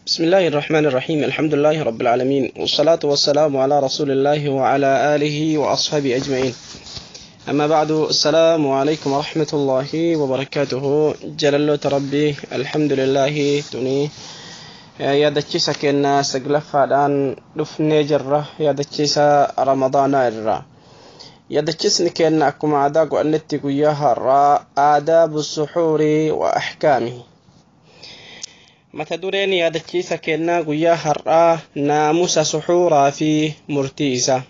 بسم الله الرحمن الرحيم. الحمد لله رب العالمين، والصلاة والسلام على رسول الله وعلى آله وأصحابه أجمعين. أما بعد، السلام عليكم ورحمة الله وبركاته. جلال ربي، الحمد لله. توني yaadachiisa keenna saglaffaadhaan dhufnee jirra, yaadachiisa Ramadaanaa irraa. Yaadachiisni keenna akkuma aadaa godhannetti guyyaa har'aa aadaabu suxuurii wa axkaamihi. Mata dureen yaadachiisa keenna guyyaa har'aa naamusa suxuuraa fi murtii isaa.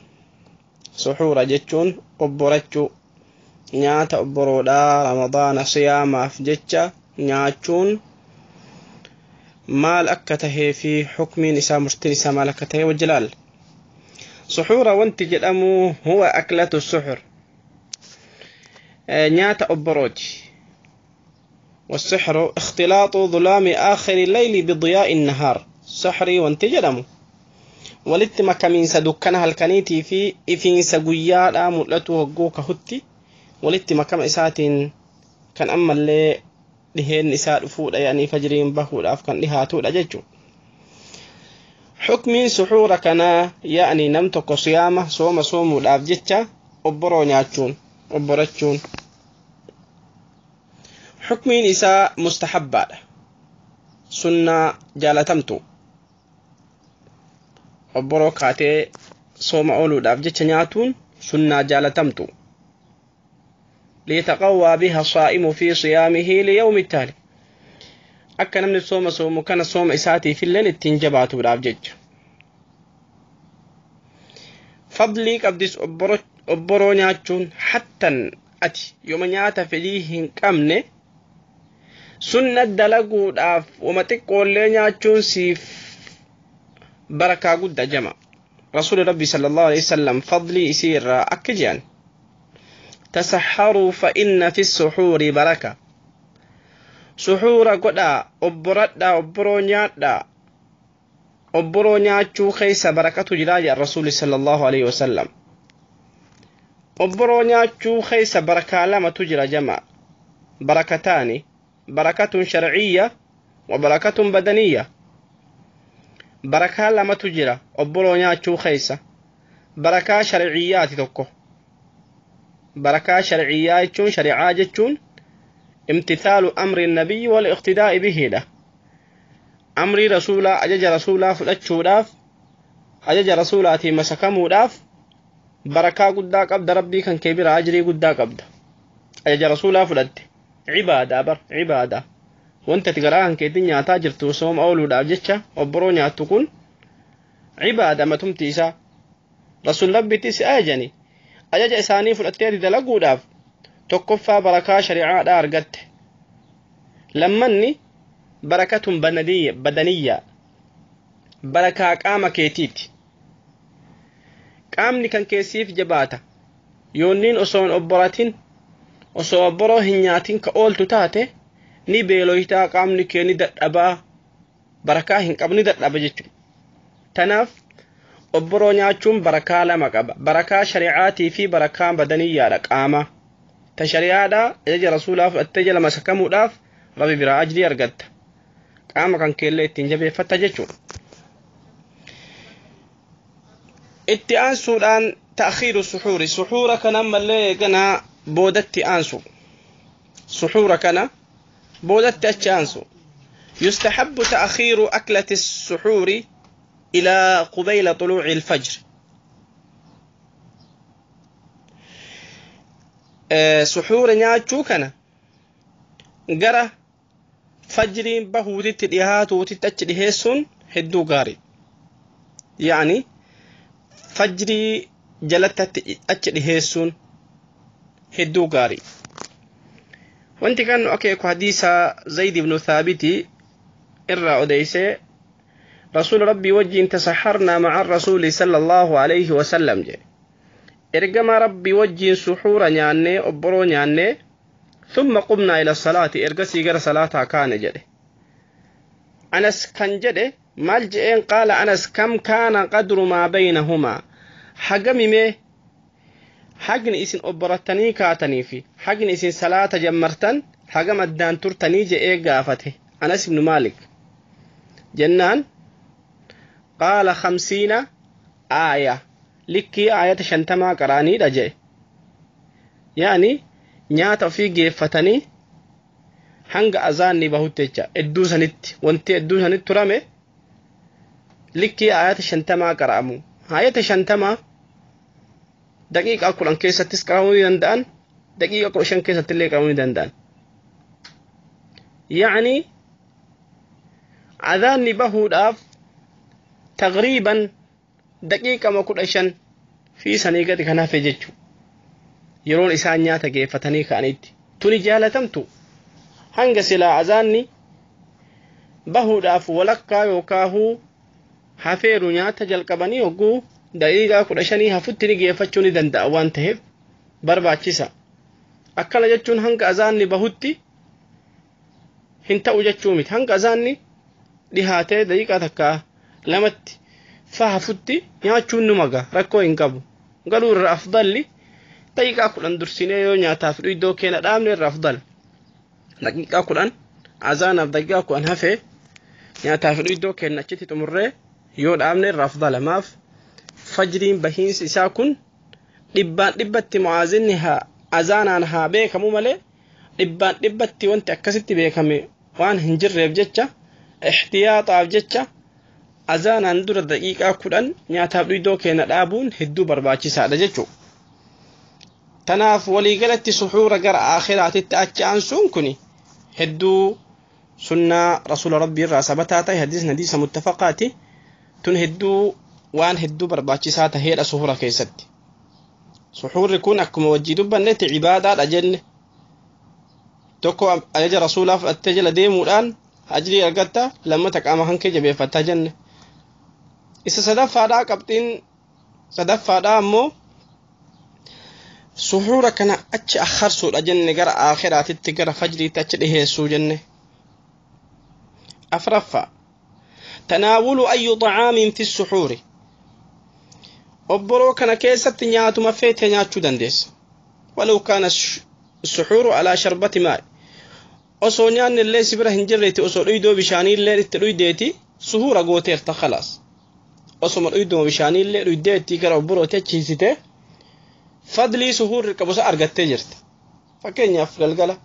Suxuura jechuun obborachuu, nyaata obboroodhaa Ramadaana siyaamaaf jecha nyaachuun maal akka tahee fi xukmiin isaa, murtiin isaa maal akka tahee wajji ilaalla. Suxuura wanti jedhamu huwa aklatu suxur, nyaata obborooti. والسحر اختلاط ظلام آخر الليل بضياء النهار. سحري وانت جدمو ولت مكامينسا دكان هالكنيتي في إفينسا قيادا مؤلتو هقوك هتي ولت مكام إساتين كان أما اللي dhiheen isaa dhufuudha, yaani fajriin bahuudhaaf kan dhihaatudha jechuudha. Xukmiin suxuura kanaa, yaani nam tokko siyaama sooma soomuudhaaf jecha obboroo nyaachuun, obborachuun, xukmiin isaa mustahabbaadha. Sunnaa jaalatamtu. Obboroo kaatee sooma ooluudhaaf jecha nyaatuun sunnaa jaalatamtu. ليتقوى بها الصائم في صيامه ليوم التالي. akka namni sooma soomu kana sooma isaatii filleen ittiin jabaatuudhaaf jecha. Fadlii qabdis obboroo nyaachuun, hattan ati yooma nyaata fedhii hin qabne sunna dalaguudhaaf wama xiqqoollee nyaachuun siif barakaa guddaa jama. Rasuuli Rabbi sallallahu alaihi wasallam fadlii isii irraa akka jedhan: تسحروا فإن في السحور بركة. سحور قدا أبردا، أبرو نيادا، أبرو نياتشو خيس بركة جلاج الرسول صلى الله عليه وسلم. أبرو نياتشو خيس بركة لما تجرى جمع، بركتان: بركة شرعية وبركة بدنية. بركة لما تجرى أبرو نياتشو خيس، بركة شرعيات تكو. بركة شرعية jechuun، shari'aa jechuun imtithaalu amri nabiyyi wal iqtidaa'i bihiidha. Amrii rasuulaa, ajaja rasuulaa fudhachuudhaaf, ajaja rasuulaatiin masakamuudhaaf barakaa guddaa qabda. Rabbii kan kee bira ajrii guddaa qabda. Ajaja rasuulaa fudhatte, cibaadaa bar, cibaadaa. Wanta ati garaa kan keetiin nyaataa jirtu sooma ooluudhaaf jecha obboroo nyaattu kun cibaada matumti isaa. Rasuul Rabbitti si ajajani, ajaja isaanii fudhattee ati dalaguudhaaf tokkoffaa barakaa shari'aadhaa argatte. Lammanni barakatun badaniyya, barakaa qaama keetiiti. Qaamni kan keessiif jabaata. Yoonniin osoo hin obboratin, osoo obboroo hin nyaatin ka ooltu taate, ni beeloytaa, qaamni kee ni dadhabaa, barakaa hin qabni dadhaba jechuudha. Tanaaf obboroo nyaachuun barakaa lama qaba: barakaa shari'aatii fi barakaa badaniyyaadha qaama. Ta shari'aadhaa, ajaja rasuulaa fudhattee jala masakamuudhaaf Rabbi biraa ajrii argatta, qaama kan keellee ittiin jabeeffatta jechuudha. Itti aansuudhaan ta'khiiru suxuuri, suxuura kana ammallee eeganaa boodatti aansu, suxuura kana boodatti achi aansu. يستحب تأخير أكلة السحور إلى قبيل طلوع الفجر. Suxuura nyaachuu kana gara fajriin bahuutitti dhihaatuutitti achi dhiheessuun hedduu gaarii, yaani fajrii jalatti achi dhiheessuun hedduu gaarii. Wanti kan nu akeeku hadiisa Zayd ibnu Thaabiti irraa odeysee, rasuula Rabbii wajjiin تسحرنا مع الرسول صلى الله عليه وسلم jedhe. Ergama Rabbii wajjiin suxuura nyaannee, obboroo nyaannee، ثم قمنا إلى الصلاة, ergasii gara salaataa kaane jedhe. Anas kan jedhe maal je'een? قال أنس: كم كان قدر ما بينهما? Hagamimee hagni isin obborattanii kaatanii fi hagni isin salaata jammartan hagam addaan turtanii je'ee gaafate Anas ibnu Maalik. Jennaan qaala 50 aaya, likkii aayata 50 qara'aniidha jedhe. Yaani nyaata ofii geeffatanii hanga azaanni bahutti jecha hedduu sanitti wanti hedduu sanitti turame likkii aayata 50 qara'amu. Aayata 50 daqiiqaa 10 keessattis qara'uu ni danda'an, daqiiqaa 15 keessatti illee qara'uu ni danda'an. Yaani azaanni bahuudhaaf taqriiban daqiiqama 15 fi sanii gadi kan hafe jechuudha. Yeroon isaan nyaata geeffatanii ka'anitti tuni jaalatamtu hanga silaa azaanni bahuudhaaf walakkaa yookaahuu hafeeru nyaata jalqabanii hogguu daqiiqaa 15 hafutti ni geeffachuu ni danda'a waan ta'eef barbaachisa. Akkana jechuun hanga azaanni bahutti hin ta'u jechuu miti. Hanga azaanni dhihaatee daqiiqaa takka lamatti fa hafutti nyaachuun nu maga, rakkoo hin qabu. Garuu irra afdalli daqiiqaa 10 dursinee yoo nyaataaf iddoo keenya dhaabne irra afdal. Daqiiqaa 10 azaanaaf daqiiqaa 10 hafee nyaataaf iddoo keenya achitti xumurree yoo dhaabne irra afdala. Maaf fajriin bahiinsi isaa kun dhibbaan dhibbatti mu'aazinni haa azaanaan haa beekamu malee dhibbaan dhibbatti wanti akkasitti beekame waan hin jirreef jecha ihtiyaaxaaf jecha azaanaan dura daqiiqaa 10 nyaataaf iddoo keenya dhaabuun hedduu barbaachisaadha jechuudha. Tanaaf waliigalatti suxuura gara aakhiraatitti achi aansuun kun hedduu sunnaa rasuula rabbii irraa sabataa ta'e, hadiisni hadiisa muttafaqaati. Tun hedduu waan hedduu barbaachisaa taheedha suxuura keessatti. Suxuurri kun akkuma wajjii dubbannetti cibaadaadha jenne. Tokko ajaja rasuulaa fudhattee jala deemuudhaan ajrii argatta, lammata qaama kan kee jabeeffattaa jenne. Isa sadaffaadhaa qabxiin sadaffaadhaa ammoo suxuura kana achi akharsuudha jenne, gara aakhiraatitti gara fajriitti achi dhiheessuu jenne. Afraffaa tanaawulu ayyu xacaamin fi suxuuri, obboroo kana keessatti nyaatuma feete nyaachuu dandeessa. Walaw kaana suxuuru alaa sharbati maa'i, osoo nyaanni illee si bira hin jirreeti, osoo dhuydoo bishaanii illee itti dhuydeeti suhuura gooteerta khalaas. Osoma dhuydoo bishaanii illee dhuydeetti gara obborooti achi hiisite fadlii suhuurri qabu isa argattee jirta. Fakkeenyaaf galgala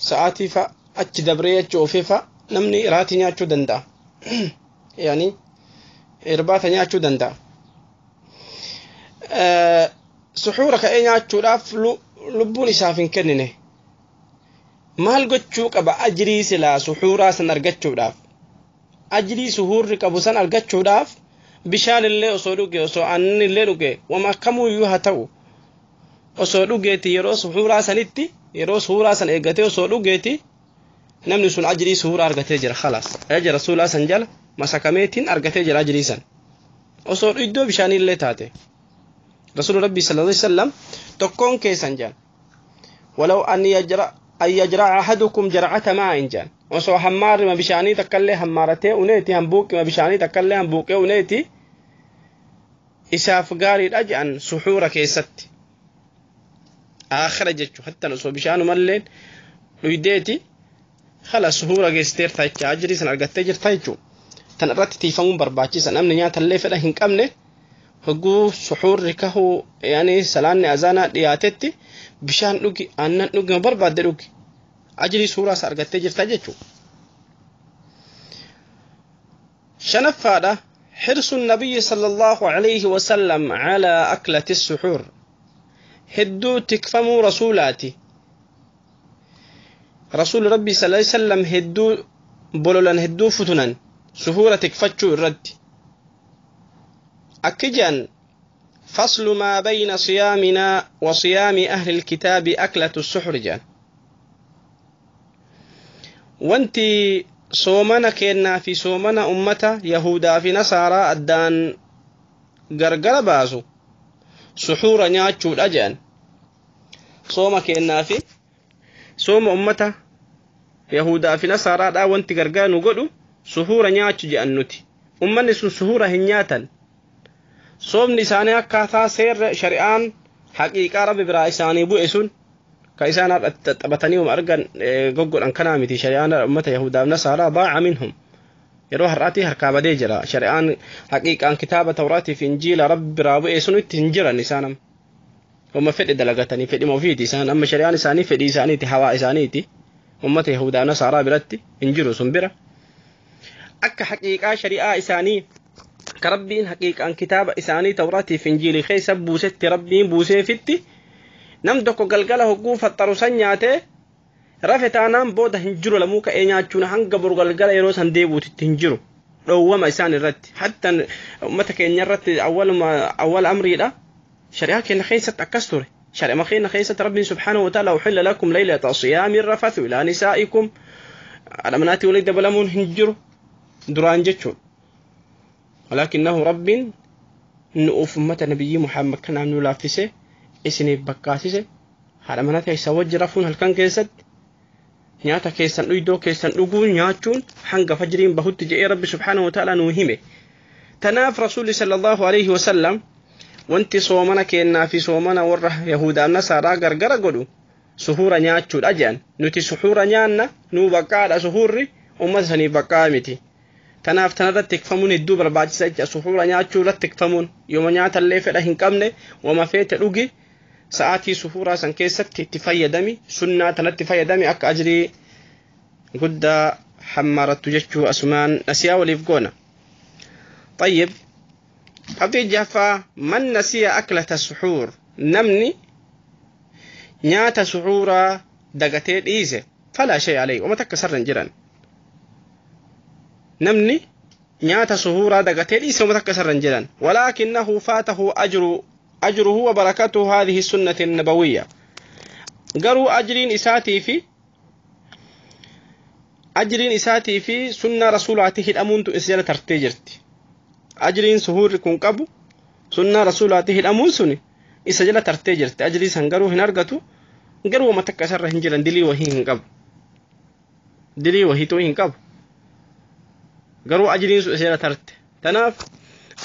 sa'aatii fa'a achi dabree achi oofee fa'a namni iraatii nyaachuu danda'a. Yaani irbaata nyaachuu danda'a. Suxuura ka'ee nyaachuudhaaf lubbuun isaaf hin kennine. Maal gochuu qaba ajrii silaa suxuuraa san argachuudhaaf? Ajrii suhuurri qabu san argachuudhaaf bishaan illee osoo dhuge, osoo aannan illee dhuge, wama kamuyyuu haa ta'u osoo dhugeeti yeroo suhuuraa sanitti, yeroo suhuuraa san eeggatee osoo dhugeeti namni sun ajrii suhuuraa argatee jira. Khalaas ajaja rasuulaa san jala masakameetiin argatee jira ajrii san osoo iddoo bishaanii illee taate. Rasuulu rabbii sallallahu alaihi wasallam tokkoon keessan jaan walaw an yajra'a ahadukum jar'ata maa'in jaan, osoo hammaarrima bishaanii takkallee hammaaratee uneeti, hambuuqima bishaanii takkallee hambuuqee uneeti isaaf gaariidha jedhan suxuura keessatti. Aakhira jechu hattan osoo bishaanumallee dhuydeeti khala suxuura geessiteerta jecha ajrii san argattee jirta jechuu. Tan irratti tiifamuun barbaachisa. Namni nyaatallee fedha hin qabne hogguu suxuurri kahuu yaani salaanni azaanaa dhiyaatetti bishaan dhugi, aannan dhugi, barbaadde dhugi, ajrii suuraa isa argattee jirta jechuu. Shanaffaadha حرص النبي صلى الله عليه وسلم على أكلة السحور، هدو تكفموا رسولاتي. رسول ربي صلى الله عليه وسلم هدو بولولان هدو فتنان سحورة تكفتشو الرد. أكجان فصل ما بين صيامنا وصيام أهل الكتاب أكلة السحر جان. وانتي soomana kennaa fi soomana ummata Yahudaa fi Nasaaraa addaan gargara baasu suxuura nyaachuudha jedhan. Sooma kennaa fi sooma ummata Yahudaa fi Nasaaraadhaa wanti gargara nu godhu suxuura nyaachu jedhan nuti. Ummanni sun suxuura hin nyaatan. Soomni isaanii akkaataa seerri shari'aan haqiiqaa rabbi biraa isaanii bu'e sun ka isaan taphatanii uma argan goggodhan kanaa miti. Shari'aan ummata Yahudaaf Nasaaraa daa'a minhum Yeroo har'aatii harkaa badee jira. Shari'aan haqiiqaan kitaaba Tawraatii fi Injiila Rabbi biraa bu'e sun itti hin jiran isaan amma. Wama fedhe dalagatanii fedhima ofiiti isaan amma shari'aan isaanii fedhii isaaniiti, hawaa isaaniiti. Ummata Yahudaa Nasaaraa biratti hin jiru sun bira. Akka haqiiqaa shari'aa isaanii ka Rabbiin haqiiqaan kitaaba isaanii Tawraatii fi Injiilii keessa buusetti Rabbiin buuseefitti nam tokko galgala hogguu faxxaru san nyaatee rafe taanaan booda hin jiru lamuu ka'ee nyaachuun hanga boru galgala yeroo san deebuutitti hin jiru. Dhoowwama isaan irratti hatta ummata keenya irratti awwaluma awwala amriidha. Shari'aa keenya keessatti akkas ture. Shari'a keenya keessatti Rabbiin subhaanahu wa ta'ala uhilla lakum laylata siyaami rafathu ilaa nisaa'ikum adamanaatti walii dabalamuun hin jiru duraan jechuudha. Walaakinnahu Rabbiin nu'uuf ummata nabiyyi Muhammad kanaan nu laaffise isiniif bakkaasise haadha manaa teessan wajji rafuun halkan keessatti nyaata keessan dhuydoo keessan dhuguun nyaachuun hanga fajriin bahutti je'ee Rabbi subhaanahu wa ta'ala nuu hime. Tanaaf Rasuulli sallallahu alaihi wasallam wanti soomana kennaa fi soomana warra Yahudaa Nasaaraa gargara godhu suhuura nyaachuudha jedhan. Nuti suhuura nyaanna, nuu baqqaadha suhuurri, ummata saniif baqqaa miti. Tanaaf tanarratti tikfamuun hedduu barbaachisa jecha suhuura nyaachuu irratti tikfamuun yooma nyaatallee fedha hin qabne wama feete dhugi sa'aatii suhuuraa san keessatti itti fayyadami, sunnaa tanatti fayyadami akka ajrii guddaa hammaarattu jechuu asumaan nasiyaa waliif goona. طيب qabxii jaffaa man nasiya aklata suxuur namni nyaata suxuuraa dagatee dhiise falaa shay alayhi wama takka sarra hin jiran. Namni nyaata suxuuraa dagatee dhiise wama takka sarra hin jiran. Walaakinnahu faatahu ajruhu wa barakatuhu haadhihi sunnati nabawiyya garuu ajriin isaatii fi sunnaa rasuulaatii hidhamuuntu isa jala tartee jirti. Ajriin suhuurri kun qabu sunnaa rasuulaatii hidhamuun suni isa jala tartee jirti. Ajrii san garuu hin argatu, garuu wama takka isarra hin jiran, dilii wahii hin qabu, dilii wahiituu hin qabu, garuu ajriin sun isa jala tarte. Tanaaf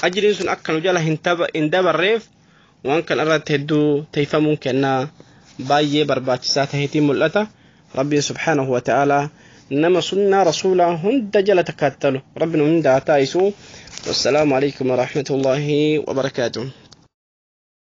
ajriin sun akka nu jala hin dabarreef waan kan irratti hedduu teeyfamuun kennaa baay'ee barbaachisaa taheetiin mul'ata. Rabbiin subhaanahu wa ta'aalaa nama sunnaa rasuulaa hunda jala takkattalu Rabbiin hunda haa taasisu. والسلام عليكم ورحمة الله وبركاته.